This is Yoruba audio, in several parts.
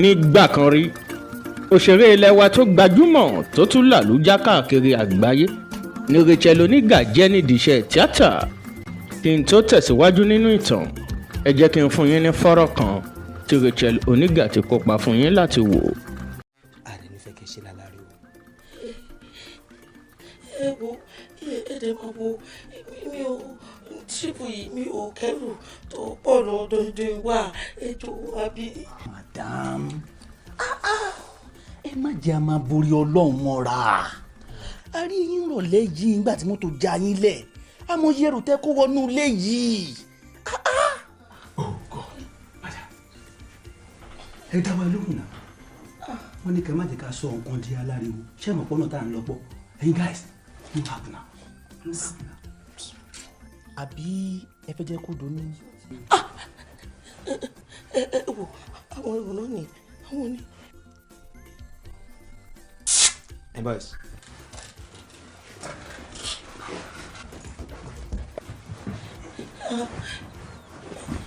Nígbà kan rí, òṣèré ilé wa tó gbajúmọ̀ tó tún làlùjá káàkiri àgbáyé ní Rachael Oniga jẹ́ nídìí iṣẹ́ tíátà. Kí n tó tẹ̀síwájú nínú ìtàn, ẹ jẹ́ kí n fún yín ní fọ́rọ̀ kan tí Rachael Oniga ti kópa fún yín láti wò. Ààrẹ nífẹ̀ẹ́ kẹ́ ṣe lálárí o. Ẹ wo, ẹ dẹ̀ máa wo, mi ò trip yìí, mi ò kẹ́rù tó pọ̀ lọ́dọọdún wá ẹjọ́ àbí. Madam, ẹ má jẹ́ a máa borí Ọlọ́run mọ́ra. A rí yín rọ̀lẹ́ yìí nígbà tí mọ́tò já yín lẹ̀, àmọ́ yẹrù tẹ́ kó wọnú ilé yìí. Oh God, madam, ẹ dá wa lóhùn náà. Wọ́n ní ká má jẹ́ ká sọ nǹkan di aláriwo. Ṣé ìmọ̀ pọ́nà tá à ń lọ pọ̀? Ẹ̀yin guys, no happen now, no happen now. Àbí ẹ fẹ́ jẹ́ kó doni? Ẹ wo, àwọn èrò náà ni àwọn ni. Hey boys.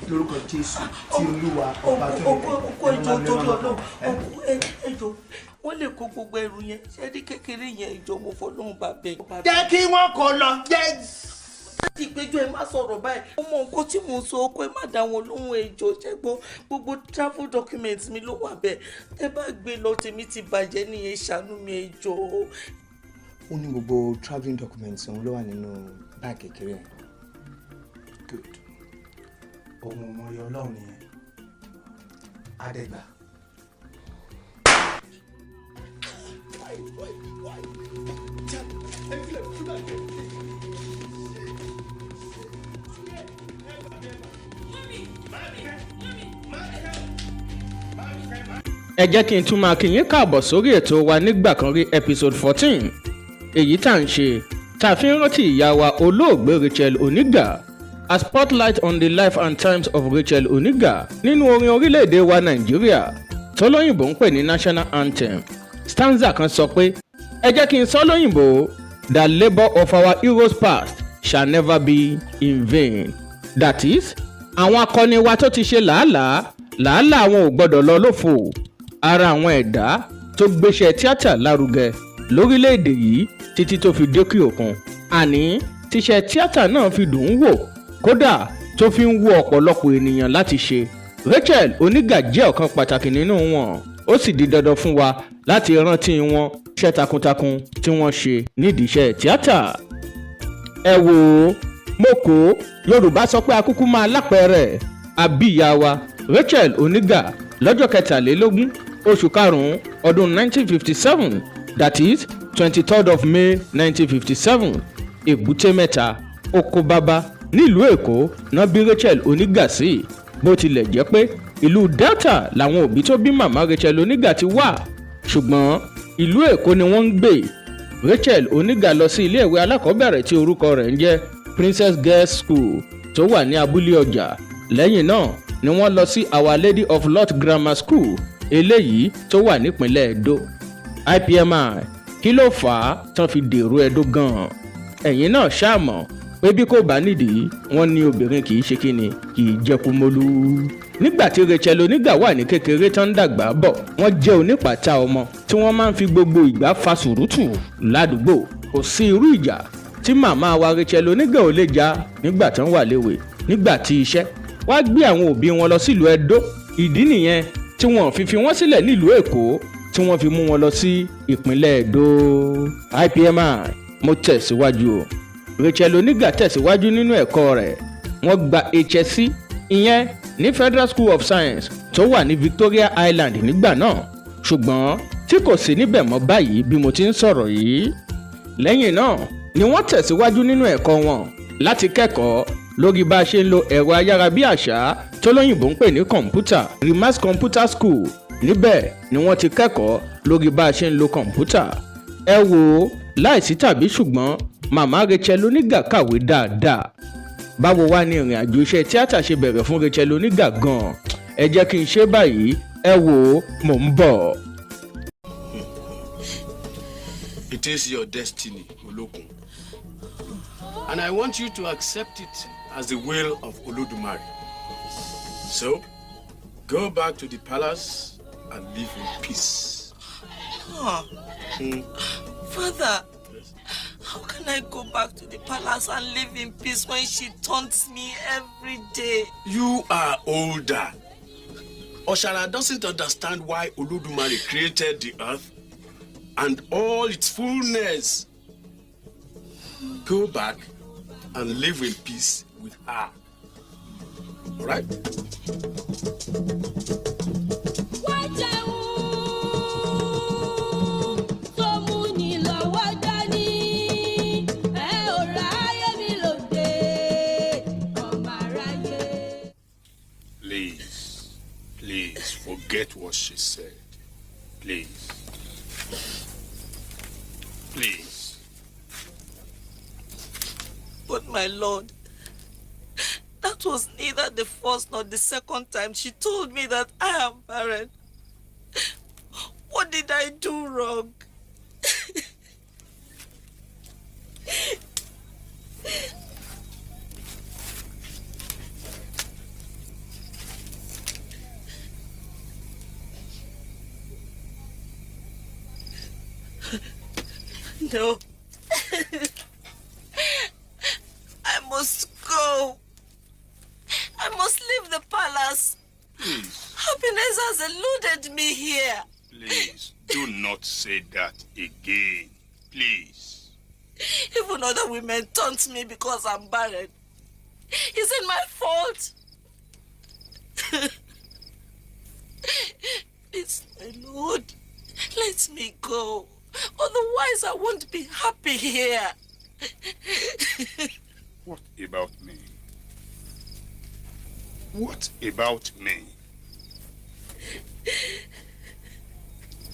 Lórúkọ Jésù tí Olúwa ọba tó ọkọ ọkọ, ẹjọ torí Ọlọ́run, ọkọ ẹjọ, wọ́n lè kó gbogbo ẹrù yẹn. Ṣé ní kékeré yẹn, ìjọ mo fọlọ́run bá bẹ̀. Jẹ́ kí wọ́n kó lọ jẹ́. Láti ìgbẹ́jọ́, ẹ má sọ̀rọ̀ báyìí. Ó mọ nǹkan tí mò ń sọ. Ọkọ, ẹ má dá wọn lóhùn, ẹjọ́. Ṣẹ́gbọ́n, gbogbo travel documents mi ló wà bẹ́ẹ̀. Tẹ́ bá gbé lọ, tèmi ti bàjẹ́ nìyẹn. Ṣàánú mi, ẹjọ́. Ó ní gbogbo travelling documents òun ló wà nínú báàgì kékeré yẹn. Good. Ohun ọmọ yọ Ọlọ́run nìyẹn. Adẹ́gbà. Ẹ jẹ́ kí n tún máa kí yín káàbọ̀ sórí ètò wa Nígbà Kan Rí episode 14, èyí tá à ń ṣe tá a fi ń rántí ìyá wa olóògbé Rachael Oniga, a spotlight on the life and times of Rachael Oniga. Nínú orin orílẹ̀-èdè wa Nàìjíríà tọ́lọ́yìnbó ń pè ní national anthem, stanza kan sọ pé, ẹ jẹ́ kí n sọ lóyìnbó, "The labour of our heroes past shall never be in vain." That is, àwọn akọni wa tó ti ṣe làálàá làálàá, àwọn ò gbọ́dọ̀ lọ lófo. Ara àwọn ẹ̀dá tó gbéṣẹ́ tíátà lárugẹ lórílẹ̀‐èdè yìí títí tó fi dókè òkun, àní tíṣẹ́ tíátà náà fi dùn ún wò, kódà tó fi ń wú ọ̀pọ̀lọpọ̀ ènìyàn láti ṣe, Rachael Oniga jẹ́ ọ̀kan pàtàkì nínú wọn. Ó sì di dandan fún wa láti rántí wọn, iṣẹ́ takuntakun tí wọ́n ṣe nídìí iṣẹ́ tíátà. Ẹ wò ó, mo kó Yorùbá sọ pé akúkú máa lápẹẹrẹ àbíyá wa Rachael Oniga lọ́jọ́ 23 oṣù karùn-ún ọdún 1957, that is 23rd of May 1957, Èbúté Mẹ́ta, Oko Bàbá, nílùú Èkó náà bí Rachael Oniga sí. Bó tilẹ̀ jẹ́ pé ìlú Delta làwọn òbí tó bí màmá Rachael Oniga ti wá, ṣùgbọ́n ìlú Èkó ni wọ́n ń gbé. Rachael Oniga lọ sí iléèwé alákọ̀ọ́bẹ̀rẹ̀ tí orúkọ rẹ̀ ń jẹ́ Princess Girls School tó wà ní Abúlé Ọjà. Lẹ́yìn náà ni wọ́n lọ sí Our Lady of Lourdes Grammar School, eléyìí tó wà nípìnlẹ̀ Edo. IPMI, kí ló fà á tán fi dèrò Edo gan-an? Ẹ̀yin náà ṣáà mọ̀ pé bí kò bá nídìí, wọ́n ní obìnrin kì í ṣe kíni, kì í jẹ́ Kúmólú. Nígbà tí Rachael Oniga wà ní kékeré tán ń dàgbà bọ̀, wọ́n jẹ́ onípàtà ọmọ tí wọ́n máa ń fi gbogbo ìgbà fa sùrùtù ládùúgbò. Kò sí irú ìjà tí màmá wa Rachael Oniga ò lè jà nígbà tán wà léwe. Nígbà tí iṣẹ́ wá gbé àwọn òbí wọn lọ sílùú Ẹdó, ìdí nìyẹn tí wọ́n fi fi wọ́n sílẹ̀ nílùú Èkó, tí wọ́n fi mú wọn lọ sí ìpínlẹ̀ Ẹdó. IPMI, mo tẹ̀síwájú o. Rachael Oniga tẹ̀síwájú nínú ẹ̀kọ́ rẹ̀. Wọ́n gba HSC, ìyẹn ní Federal School of Science tó wà ní Victoria Island nígbà náà, ṣùgbọ́n tí kò sí níbẹ̀ mọ́ báyìí bí mo ti ń sọ̀rọ̀ yìí. Lẹ́yìn náà ni wọ́n tẹ̀síwájú nínú ẹ̀kọ́ wọn láti kẹ́kọ̀ọ́ lórí bá a ṣe ń lo ẹ̀rọ ayárabíàṣá tó lóyìnbó ń pè ní kọ̀ǹpútà, Remas Computer School. Níbẹ̀ ni wọ́n ti kẹ́kọ̀ọ́ lórí bá a ṣe ń lo kọ̀ǹpútà. Ẹ wò ó, láìsí tàbí ṣùgbọ́n, màmá Rachael Oniga kàwé dáadáa. Báwo wá ní ìrìn àjò iṣẹ́ tíátà ṣe bẹ̀rẹ̀ fún Rachael Oniga gan-an? Ẹ jẹ́ kí n ṣe báyìí. Ẹ wò ó, mò ń bọ̀. It is your destiny, Olokun. And I want you to accept it as the will of Olodumare. So, go back to the palace. and live in peace. Ah. Father, how can I go back to the palace and live in peace when she taunts me every day? You are older. Oshara doesn't understand why Olodumare created the earth and all its fullness. Go back and live in peace with her. All right? Wá jẹun tó mú ni lọ́wọ́ dání, ẹ ò ráyè mi lóde, ọmọ aráyé. Please, please forget what she said. Please. Please. But my lord, that was neither the first nor the second time she told me that I am barren. What did I do wrong? No. I must go. I must leave the palace. Please, Happiness has eluded me here. please, do not say that again. Please. Even other women taunt me because I'm barren. Is it my fault? Please, my lord, let me go. Otherwise, I won't be happy here. What about me? What about me?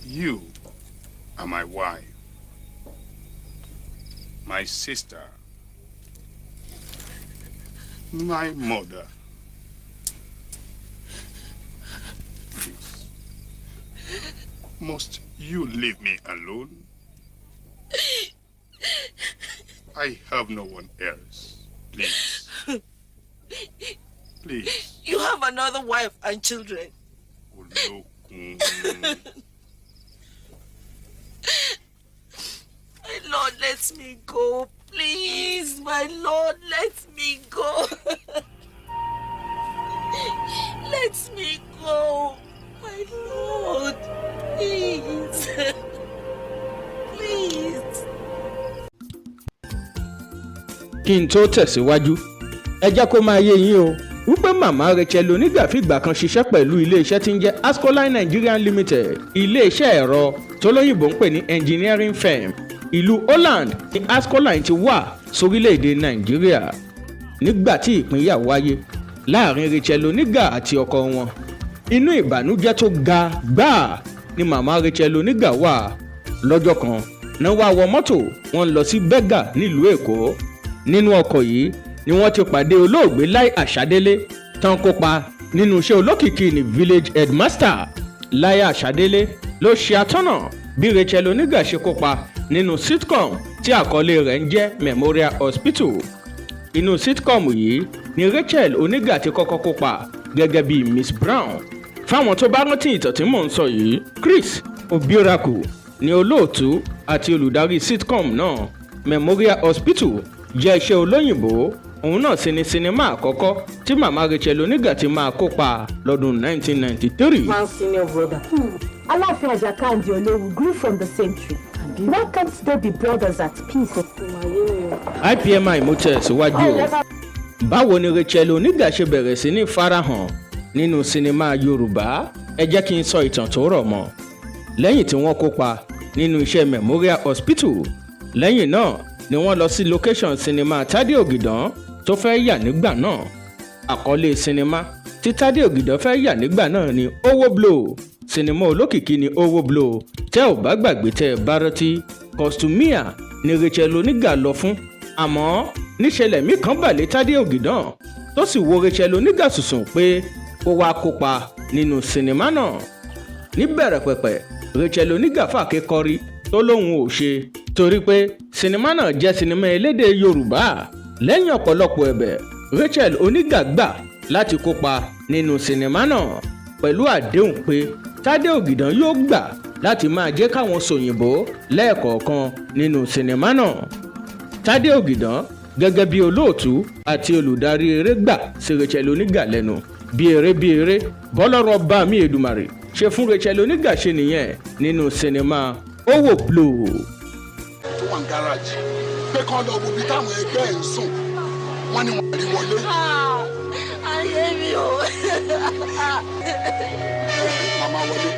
You are my wife, my sister, my mother. Please. Must you leave me alone? I have no one else. Please. Please. You have another wife and children. Olokun. My lord, let me go. Please, my lord, let me go. Let me go. My lord, please. Please. Kí n tó tẹ̀síwájú, ẹ jẹ́ kó máa yé yín o wípé màmá Rachel Oníga fìgbà kan ṣiṣẹ́ pẹ̀lú iléeṣẹ́ tí ń jẹ́ Ascoline Nigeria Limited, iléeṣẹ́ ẹ̀rọ tólóyìnbó ń pè ní engineering firm. Ìlú Holland ní Ascoline ti wà sórílẹ̀‐èdè Nàìjíríà. Nígbà tí ìpínyà wáyé láàrin Rachel Oníga àti ọkọ wọn, inú ìbànújẹ́ tó ga gbáà ni màmá Rachel Oníga wà. Lọ́jọ́ kan náà wá wọ mọ́tò, wọ́n lọ sí Berger nílùú Èkó. Nínú ọkọ̀ yìí ni wọ́n ti pàdé olóògbé Láì Àṣàdélé tán kópa nínú iṣẹ́ olókìkí ní Village Headmaster. Láì Àṣàdélé ló ṣe atọ́nà bí Rachel Oníga ṣe kópa nínú sitcom tí àkọlé rẹ̀ ń jẹ́ Memorial Hospital. Inú sitcom yìí ni Rachel Oníga ti kọ́kọ́ kópa gẹ́gẹ́ bí Miss Brown. Fáwọn tó bá rántí ìtàn tí mò ń sọ yìí, Chris Obioraku ni olóòtú àti olùdarí sitcom náà. Memorial Hospital jẹ́ iṣẹ́ olóyìnbó, òun náà sì ni sinimá àkọ́kọ́ tí màmá Rachel Oníga ti máa kópa lọ́dún 1993. One senior brother. Aláàfin Àjàká and the Olówu grew from the same tree. Why can't they be brothers at peace? IPMI mo tẹ̀ síwájú o. Báwo ni Rachel Oníga ṣe bẹ̀rẹ̀ sí ní farahàn nínú sinimá Yorùbá? Ẹ jẹ́ kí n sọ ìtàn tó rọ̀ mọ́. Lẹ́yìn tí wọ́n kópa nínú iṣẹ́ Memorial Hospital, lẹ́yìn náà ni wọ́n lọ sí location sinimá Tádé Ògìdán tó fẹ́ yà nígbà náà. Àkọlé sinimá tí Tádé Ògìdán fẹ́ yà nígbà náà ni Owó Blow. Sinimá olókìkí ni Owó Blow. Tẹ́ ò bá gbàgbé, tẹ́ ẹ bá rántí, costumier ni Rachel Oníga lọ fún, àmọ́ níṣẹ́ lẹ̀mí kan bà lé Tádé Ògìdán tó sì wo Rachel Oníga sùsùn pé kó wá kópa nínú sinimá náà. Níbẹ̀rẹ̀ pẹ̀pẹ̀, Rachel Oníga fàáké kọrí tó lóun ò ṣe torí pé sinimá náà jẹ́ sinimá elédè Yorùbá. Lẹ́yìn ọ̀pọ̀lọpọ̀ ẹ̀bẹ̀, Rachel Oníga gbà láti kópa nínú sinimá náà pẹ̀lú àdéhùn pé Tádé Ògìdán yóò gbà láti máa jẹ́ káwọn sòyìnbó lẹ́ẹ̀kọ̀ọ̀kan nínú sinimá náà. Tádé Ògìdán gẹ́gẹ́ bí olóòtú àti olùdarí eré gbà sí Rachel Oníga lẹ́nu bí eré bí eré bọ́lọ́rọ̀ bá mi Èdùmàrè ṣe fún Rachel Oníga ṣe nìyẹn nínú sinimá Owó Blow. Tó wà ní gáràjì pé kán lọ wo ibi táwọn ẹgbẹ́ ẹ̀ ń sùn, wọ́n ní wọ́n rí wọlé. Ayé mi o. Màmá wọlé,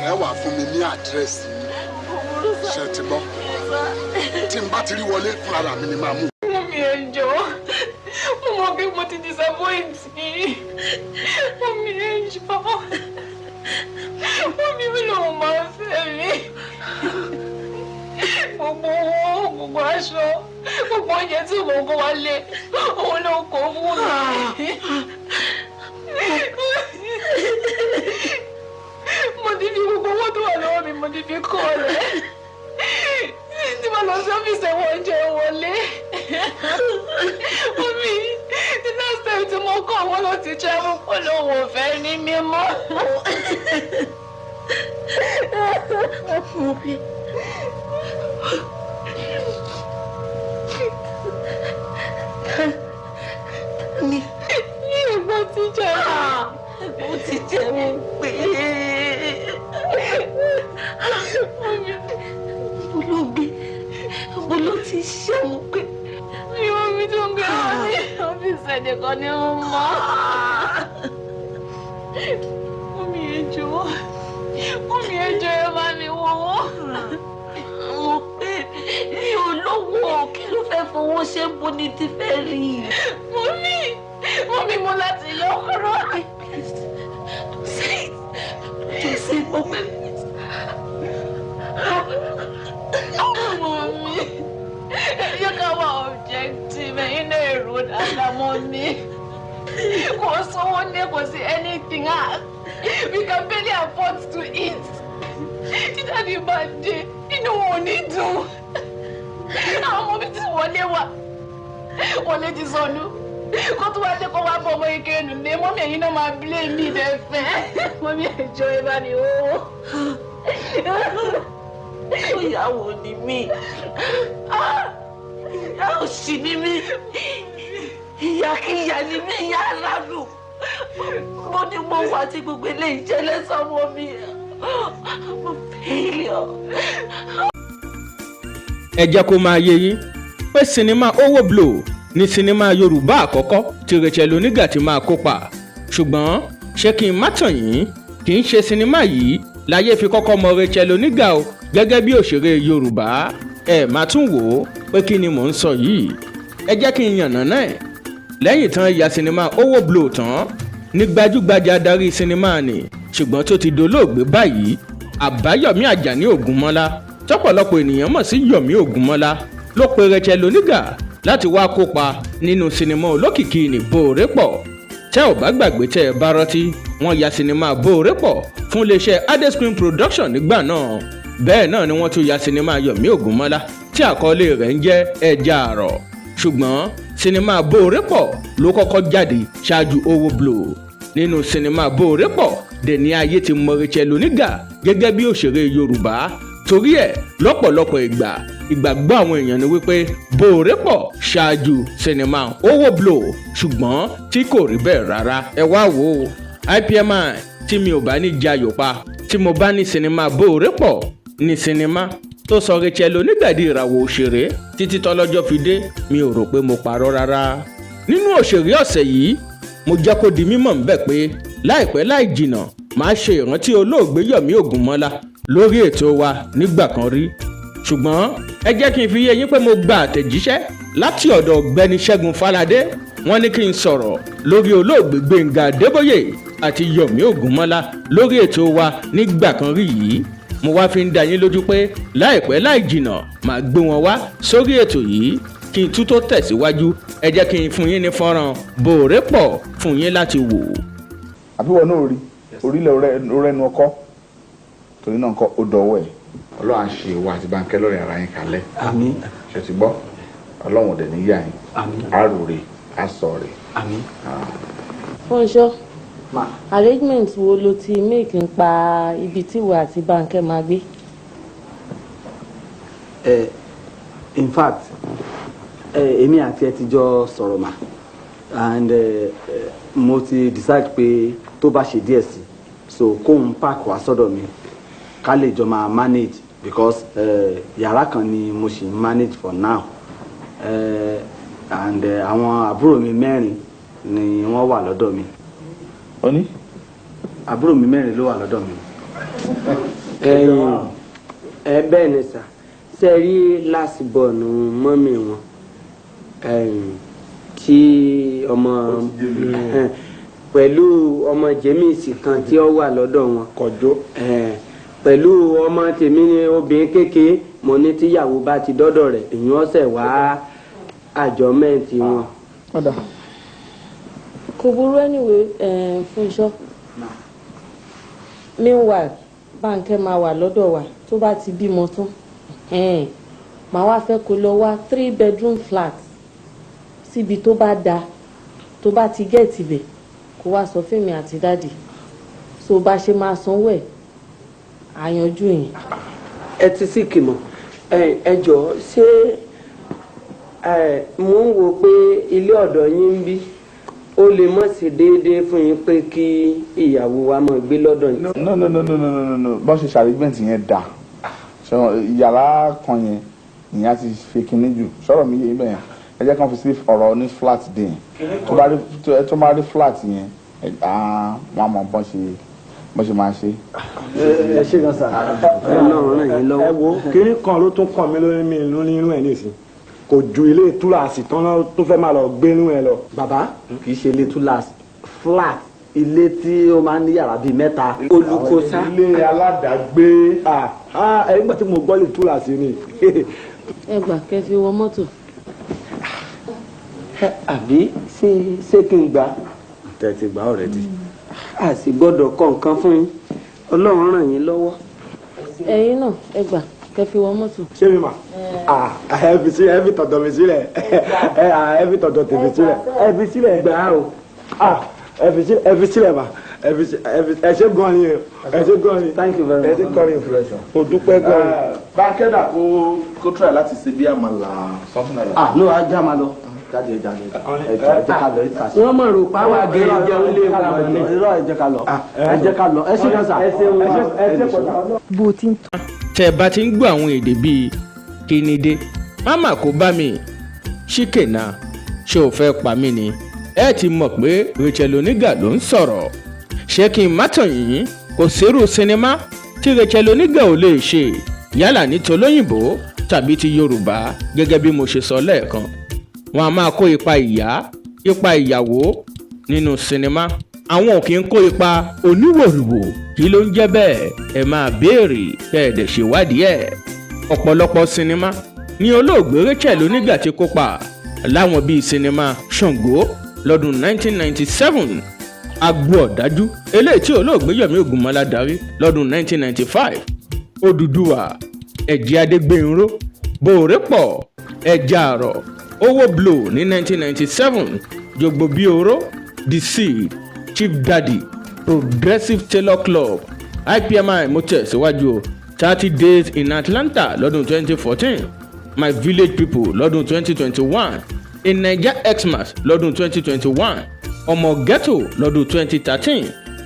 ẹ wà fún mi ní àdírẹ́sì yín, ṣe ti gbọ́? Tí n bá ti rí wọlé fúnra mi ni màá mú. Mummy, ẹ jọ̀ọ́, mo mọ̀ pé mo ti disappoint yín. Mummy, ẹ jọ̀ọ́, mummy mi lòun máa ń fẹ́ mi. Gbogbo owó, gbogbo aṣọ, gbogbo oúnjẹ tí mo kó wálé, òun ló kó fún mi. Mo ti fi gbogbo owó tó wà lọ́wọ́ mi, mo ti fi kọ́ ọ̀rẹ́. Tí mo lọ sí ọ́fíìsì ẹ̀wọ̀n oúnjẹ wọlé. Mummy, the last time tí mo kọ́ àwọn ló ti travel, ó lóun ò fẹ́ ní mímọ́. Mummy. Ní ẹ̀gbọ́n ti jẹ́ ẹ̀gbọ́n ti jẹ́ mi pé mo ló gbé, mo ló ti ṣe mo pé. Ìwọ mi tó ń gbé wọn ní ọ́fíìsì ẹ̀dẹ̀kan ni ó mọ̀. Mummy, ẹ jọ̀ọ́, mummy, ẹ jọ̀ọ́, ẹ bá mi wọ́wọ́. Mo pé mi ò lówó, kí ló fẹ́ fowó ṣe, ń bo ni ti fẹ́ rí i. Mummy, mummy, mo láti yọ kúrò. Please, don't say it. Don't say it, Mummy. Mummy, yẹ ká wá objective, ẹ̀yin náà èrò dáadáa, mummy. Kò sówó ní, kò sí anything. We can barely afford to eat. Tí daddy bá dé, inú wọn ò ní dùn. Àwọn ọmọ mi ti wọlé wá. Wọlé ti sọnù. Kó tó wá dé kó wá bọ́ ọmọ ike nù lé. Mummy, ẹ̀yin náà máa blame mi dẹ́fẹ́. Mummy, ẹ jọ̀ọ́, ẹ bá mi wò. Ìyàwó ni mí. Ìyá òṣì ni mí. Ìyá kíyà ni mí, ìyá aládùn. Mo ní mo wà tí gbogbo eléyìí jẹ́ lẹ́sọ̀mọ́ mi. I'm a failure. Ẹ jẹ́ kó máa yé yín pé sinimá Owó Blow ní sinimá Yorùbá àkọ́kọ́ tí Rachel Oníga ti máa kópa, ṣùgbọ́n ṣé kí n má tàn yín, kì í ṣe sinimá yìí láyé fi kọ́kọ́ mọ Rachel Oníga o gẹ́gẹ́ bí òṣèré Yorùbá. Ẹ má tún wò ó pé kí ni mò ń sọ yìí, ẹ jẹ́ kí n yànnà náà. Lẹ́yìn tán ya sinimá Owó Blow tán ní gbajúgbajà adarí sinimá ni, ṣùgbọ́n tó ti dolóògbé báyìí, Àbáyọ̀mí Àjàní Ògúnmọ́lá, tọ́pọ̀lọpọ̀ ènìyàn mọ̀ sí Yọ̀mí Ògúnmọ́lá, ló pe Rachel Oníga láti wá kópa nínú sinimá olókìkí ní Bóore Pọ̀. Tẹ́ ò bá gbàgbé, tẹ́ ẹ bá rántí, wọ́n ya sinimá Bóore Pọ̀ fún iléeṣẹ́ Adescreen Production nígbà náà. Bẹ́ẹ̀ náà ni wọ́n tún ya sinimá Yọ̀mí Ògúnmọ́lá tí àkọlé rẹ̀ ń jẹ́ Ẹja Àrọ̀, ṣùgbọ́n sinimá Bóore Pọ̀ ló kọ́kọ́ jáde ṣáájú Owó Blow. Nínú sinimá Bóore Pọ̀ dẹ̀ ní ayé ti mọ Rachel Oníga gẹ́gẹ́ bí òṣèré Yorùbá. Torí ẹ̀, lọ́pọ̀lọpọ̀ ìgbà, ìgbàgbọ́ àwọn èèyàn ni wípé Bóore Pọ̀ ṣáájú sinimá Owó Blow, ṣùgbọ́n tí kò rí bẹ́ẹ̀ rárá. Ẹ wá wò ó, IPMI, tí mi ò bá ní jayò pa tí mo bá ní sinimá Bóore Pọ̀ ní sinimá tó sọ Rachel Oníga di ìràwọ̀ òṣèré títí tọ́lọ́jọ́ fi dé, mi ò rò pé mo parọ́ rárá. Nínú òṣèré ọ̀sẹ̀ yìí, mo jẹ́ kó di mímọ̀ ńbẹ̀ pé láìpẹ́ láì jìnà, màá ṣe ìrántí olóògbé Yọ̀mí Ògúnmọ́lá lórí ètò wa nígbà kan rí. Ṣùgbọ́n ẹ jẹ́ kí n fi yé yín pé mo gba àtẹ̀jíṣẹ́ láti ọ̀dọ̀ ọ̀gbẹ́ni Ṣẹ́gun Fáládé. Wọ́n ní kí n sọ̀rọ̀ lórí olóògbé Gbénga Adébóyè àti Yọ̀mí Ògúnmọ́lá lórí ètò wa nígbà kan rí yìí. Mo wá fi ń dá yín lójú pé láìpẹ́ láì jìnà, màá gbé wọn wá sórí ètò yìí. Kí n tún tó tẹ̀síwájú, ẹ jẹ́ kí n fún yín ní fọ́nrán Bóore Pọ̀ fún yín láti wò. Àbí wọn náà rí orílẹ̀ orẹ́nu ọkọ́, torí náà nǹkan ó dọwọ́ ẹ̀. Ọlọ́run á ṣe ìwà àti Bánkẹ́ lórí ara yín kalẹ̀. Àmín. Ṣe ti gbọ́? Ọlọ́run ò dẹ̀ ní yà yín. Àmín. Á rò rè, á sọ rè. Àmín. Fúnṣọ́, Arrangement wo ló ti make nípa ibi tí ìwọ àti Bánkẹ́ máa gbé? In fact, èmi àti ẹ ti jọ sọ̀rọ̀ mà, and mo ti decide pé tó bá ṣe díẹ̀ sí, so kóun pack wá sọ́dọ̀ mi, ká lè jọ máa manage, because yàrá kan ni mo ṣì ń manage for now, and àwọn àbúrò mi mẹ́rin ni wọ́n wà lọ́dọ̀ mi. Ó ní? Àbúrò mi mẹ́rin ló wà lọ́dọ̀ mi. Ẹ̀yin ẹ, bẹ́ẹ̀ ni sà. Ṣe rí last born mummy wọn tí ọmọ pẹ̀lú ọmọ James kan tí ó wà lọ́dọ̀ wọn. Kọjọ. Pẹ̀lú ọmọ tèmi ní obìnrin kékeré, mo ní tíyàwó bá ti dọ́dọ̀ rẹ̀, èyí ọ̀sẹ̀ wá àjọmẹ́ǹtì wọn. Kò burú anyway, Fúnṣọ́. Meanwhile, Bánkẹ́ máa wà lọ́dọ̀ wa. Tó bá ti bímọ tán, màá wá fẹ́ kó lọ wá three bedroom flat síbi tó bá dáa. Tó bá ti get ibẹ̀, kó wá sọ fún mi àti daddy, so bá ṣe máa sanwó ẹ̀, àyànjú yẹn. Ẹ ti sì kìmọ̀. Ẹ jọ̀ọ́, ṣé ẹ mò ń wo pé ilé ọ̀dọ̀ yín ń bí, ó lè mọ̀ sí déédéé fún yín pé kí ìyàwó wa máa gbé lọ́dọ̀ yín? No, no, no, no, no, no, no. Bọ́n ṣe arrangement yẹn dà. Ṣé yàrá kan yẹn ìyẹn á ti fi kinní jù sọ̀rọ̀ mi yé ibẹ̀ yẹn? Ẹ jẹ́ kán fi sí ọ̀rọ̀ ní flat dé yẹn. Tó bá rí flat yẹn, wọ́n á mọ bọ́n ṣe máa ṣe. Ẹ ṣe gan sa. Ọlọ́run ràn yín lọ́wọ́. Ẹ wo, kínní kan ló tún kàn mí lórí mi lórí inú ẹ̀ nísìn, kò ju ilé túláàsì tán náà tó fẹ́ máa lọ gbé inú ẹ lọ. Bàbá, kì í ṣe ilé túláàsì, flat, ilé tí ó máa ń ní yàrá bíi mẹ́ta. Olùkọ́sá. Ilé aládàágbé. Ẹ nígbà tí mo gbọ́ lè túláàsì ni. Ẹ gbà, kẹ́ fi wọ mọ́tò. Àbí ṣé kí n gbà? Tẹ́ ti gbà already. A sì gbọ́dọ̀ kọ nǹkan fún yín. Ọlọ́run ràn yín lọ́wọ́. Ẹ̀yin náà, ẹ gbà, kẹ́ fi wọ mọ́tò. Ṣé mi mà? Ẹ fi sílẹ̀, ẹ fi tọ̀dọ̀ mi sílẹ̀, ẹ fi tọ̀dọ̀ tèmi sílẹ̀, ẹ fi sílẹ̀. Gbà á o. Ẹ fi sílẹ̀, ẹ fi sílẹ̀ mà, ẹ fi ẹ ṣé gan ni, ẹ ṣé gan ni. Thank you very Ẹ much. ṣé gan ni, mo dúpẹ́ gan ni. Bánkẹ́dà, kó try láti ṣe bí àmàlà, something like that. Ah no, ajá máa lọ jáde, jáde, ẹ jẹ́ ká lọ ìta sí. Wọ́n mọ̀ rò páwá gẹ̀ẹ́ jẹun lé wa ní. Irọ́, ẹ jẹ́ ká lọ, ẹ jẹ́ ká lọ. Ẹ ṣé gan sa. Ẹ ṣeun. Ẹ ṣe pọ̀. Bó o ti ń tọ́. Tẹ́ ẹ bá ti ń gbọ́ àwọn èdè bíi "Kínnídé", "Máma kó bá mi", "Ṣíkèna", "Ṣé o fẹ́ pa mí ni?", ẹ ti mọ̀ pé Rachel Oniga ló ń sọ̀rọ̀. Ṣé kí n má tàn yín, kò sírú sinimá tí Rachel Oniga ò lè ṣe, yálà ní tolóyìnbó tàbí ti Yorùbá. Gẹ́gẹ́ bí mo ṣe sọ lẹ́ẹ̀kan, wọn a máa kó ipa ìyá, ipa ìyàwó nínú sinimá. Àwọn ò kì í kó ipa oníwòrìwò. Kí ló ń jẹ́ bẹ́ẹ̀? Ẹ máa béèrè, kẹ́ ẹ̀ dẹ̀ ṣèwádìí ẹ̀. Ọ̀pọ̀lọpọ̀ sinimá ní olóògbé Rachel Oniga ti kópa láwọn bíi sinimá Ṣàngó lọ́dún 1997, Agbo Ọ̀dájú eléyìí tí olóògbé Yomi Ògúnmọ́lá darí lọ́dún 1995, Odùduwà, Ẹ̀jẹ̀ Adégbènró, Bòrè Pọ̀, Ẹja Àrọ̀, Owó Blow ní 1997, Jogbo Bí Oró, The Seed, Chief Daddy, Progressive Tailor Club, IPMI. Mo tẹ̀síwájú o, 30 Days in Atlanta lọ́dún 2014, My Village People lọ́dún 2021, A Naija Xmas lọ́dún 2021, Ọmọ Ghetto lọ́dún 2013.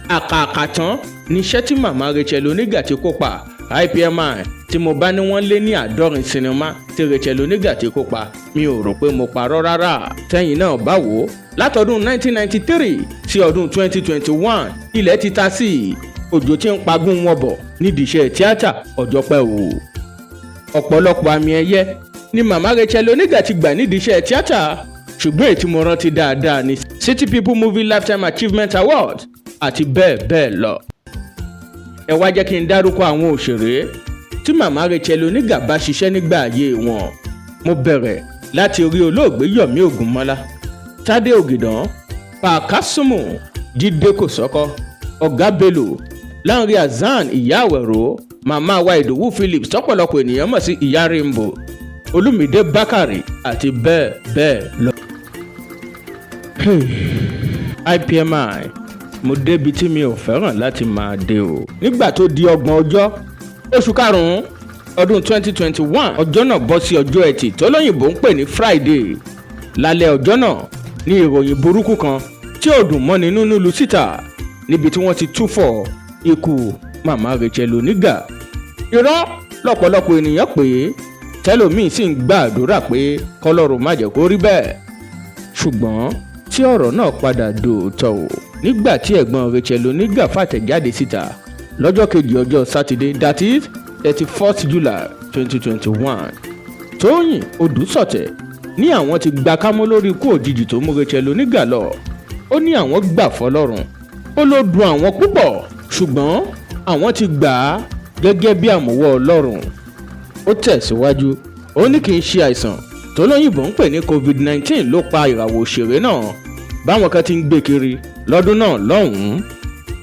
Àkàkàtàn níṣẹ́ tí màmá Rachel Oniga ti kópa. IPMI, tí mo bá ní wọ́n lé ní 70 sinimá tí Rachel Oniga ti kópa, mi ò rò pé mo parọ́ rárá. Tẹ́yìn náà bá wò ó, látọdún 1993 sí ọdún 2021, ilẹ̀ ti ta sí i, òjò tí ń pagún wọn bọ̀ nídìí iṣẹ́ tíátà ọjọ́ pẹ́ o. Ọ̀pọ̀lọpọ̀ àmì ẹ̀yẹ ni màmá Rachel Oniga ti gbà nídìí iṣẹ́ tíátà, ṣùgbọ́n èyí tí mo rántí dáadáa ni City People Movie Lifetime Achievement Award àti bẹ́ẹ̀ bẹ́ẹ̀ lọ. Ẹ wá jẹ́ kí n dárúkọ àwọn òṣèré tí màmá Rachel Oniga bá ṣiṣẹ́ nígbà ayé wọn. Mo bẹ̀rẹ̀ láti orí olóògbé Yomi Ògúnmọ́lá, Tádé Ògìdán, Pàkásùmù, Jídé Kòsọ́kọ́, Ọ̀gá Bello, Lanre Hasan, Ìyá Àwẹ̀rọ, màmá wa Ìdòwú Phillips tọ́pọ̀lọpọ̀ ènìyàn mọ̀ sí Ìyá Rainbow, Olúmídé Bákàrè àti bẹ́ẹ̀ bẹ́ẹ̀ lọ. IPMI. Mo débi tí mi ò fẹ́ràn láti máa dé o. Nígbà tó di 30 ọjọ́ oṣù karùn-ún ọdún 2021, ọjọ́ náà bọ́ sí ọjọ́ Ẹtì tólóyìnbó ń pè ní Friday. Lálẹ́ ọjọ́ náà ní ìròyìn burúkú kan tí ò dùn mọ́ni nínú lu síta, níbi tí wọ́n ti túfọ̀ ikú màmá Rachel Oníga. Irọ́ lọ́pọ̀lọpọ̀ ènìyàn pé, tẹ́lòmíì sì ń gbàdúrà pé kọ́lọ́run má jẹ́ kó rí bẹ́ẹ̀, ṣùgbọ́n tí ọ̀rọ̀ náà padà dòótọ́ o, nígbà tí ẹ̀gbọ́n Rachel Oníga fàtẹ̀jáde síta lọ́jọ́ kejì, ọjọ́ Sátidé, that is 31st July 2021. Tóyìn Odùsọ̀tẹ̀ ní àwọn ti gba kámú lórí ikú òjijì tó mú Rachel Oníga lọ. Ó ní àwọn gbà fọlọ́run, ó ló dùn àwọn púpọ̀, ṣùgbọ́n àwọn ti gbà á gẹ́gẹ́ bí àmúwọ́ Ọlọ́run. Ó tẹ̀síwájú, ó ní kì í ṣe àìsàn tó lóyìnbó ń pè ní COVID-19 ló pa ìràwọ̀ òṣèré náà, báwọn kan ti ń gbé kiri lọ́dún náà lọ́hùn-ún.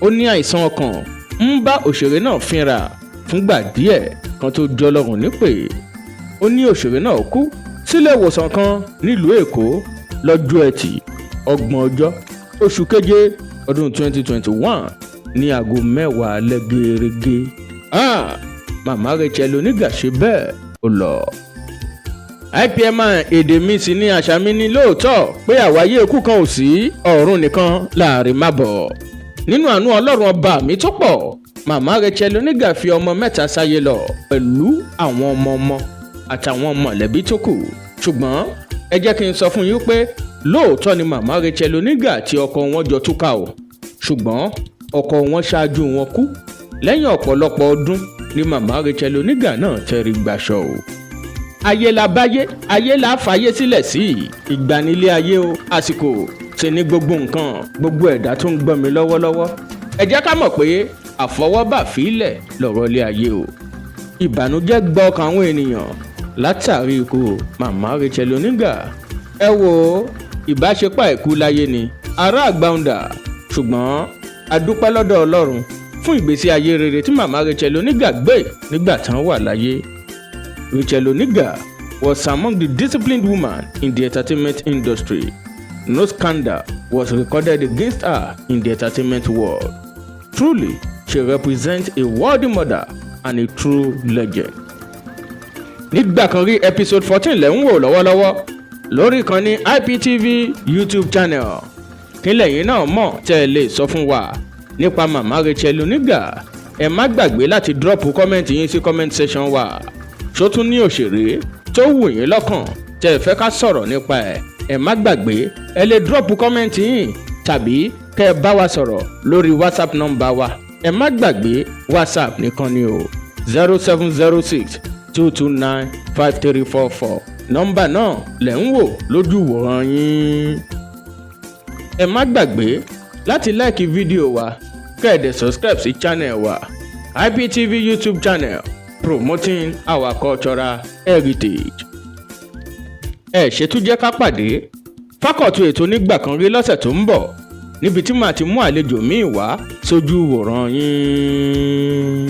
Ó ní àìsàn ọkàn ń bá òṣèré náà fínra fúngbà díẹ̀ kan tó jọlọ́run nípè. Ó ní òṣèré náà kú sílé ìwòsàn kan nílùú Èkó lọ́jọ́ Ẹtì, 30 ọjọ́ oṣù keje ọdún 2021 ní aago 10 alẹ́ gẹ́rẹ́gẹ́. Ah, màmá Rachel Oníga ṣe bẹ́ẹ̀, ó lọ. IPMI, èdè mi sì ní àṣà mi ní lóòótọ́ pé àwáyé ikú kan ò sí, ọ̀run nìkan láàrin má bọ̀. Nínú àánú Ọlọ́run ọba mi tó pọ̀, màmá Rachel Oníga fi ọmọ mẹ́ta sáyé lọ pẹ̀lú àwọn ọmọ ọmọ àtàwọn mọ̀lẹ́bí tó kù. Ṣùgbọ́n ẹ jẹ́ kí n sọ fún yín pé lóòótọ́ ni màmá Rachel Oníga àti ọkọ wọn jọ túká o, ṣùgbọ́n ọkọ wọn ṣáájú wọn kú. Lẹ́yìn ọ̀pọ̀lọpọ̀ ọdún ni màmá Rachel Oníga náà tẹrí gbaṣọ o. Ayé la báyé, ayé la fàyè sílẹ̀ sí, ìgbanilé ayé o. Àsìkò ṣe ní gbogbo nǹkan, gbogbo ẹ̀dá tó ń gbọ́ mi lọ́wọ́lọ́wọ́, ẹ jẹ́ ká mọ̀ pé àfọwọ́bà fílẹ̀ lọ̀rọ̀ ilé ayé o. Ìbànújẹ́ gbọ́ ọkàn àwọn ènìyàn látàrí ikú màmá Rachel Oníga. Ẹ wo ìbáṣepọ̀ àìkú láyé ni ará àgbàǹdà, ṣùgbọ́n a dúpẹ́ lọ́dọ̀ Ọlọ́run fún ìgbésí ayé rere tí màmá Rachel Oníga gbé nígbà tán wà láyé. Rachel Oniga was among the disciplined women in the entertainment industry. No scandal was recorded against her in the entertainment world. Truly, she represents a worthy mother and a true legend. Nígbà kan rí episode 14 lẹ́ ń wò lọ́wọ́lọ́wọ́ lórí ìkànnì IPTV YouTube channel. Kí lẹ́yìn náà mọ̀ tẹ́ ẹ lè sọ fún wa nípa màmá Rachel Oniga? Ẹ má gbàgbé láti drop comment yín sí comment section wa. Ṣó tún ní òṣèré tó wù yín lọ́kàn tẹ́ ẹ fẹ́ ká sọ̀rọ̀ nípa ẹ̀? Ẹ má gbàgbé, ẹ lè drop comment yín tàbí kẹ́ ẹ bá wa sọ̀rọ̀ lórí WhatsApp nọ́mbà wa. Ẹ má gbàgbé, WhatsApp nìkan ni o, 07062295344. Nọ́mbà náà lẹ̀ ń wò lójú wòran yín. Ẹ má gbàgbé láti like fídíò wa, kẹ́ ẹ dẹ̀ subscribe sí channel wa, IPTV YouTube channel, promoting our cultural heritage. Ẹ ṣètú jẹ́ ká pàdé fákọ̀tún ètò Nígbà Kan Rí lọ́sẹ̀ tó ń bọ̀, níbi tí màá ti mú àlejò míì wá sójú wòran yín.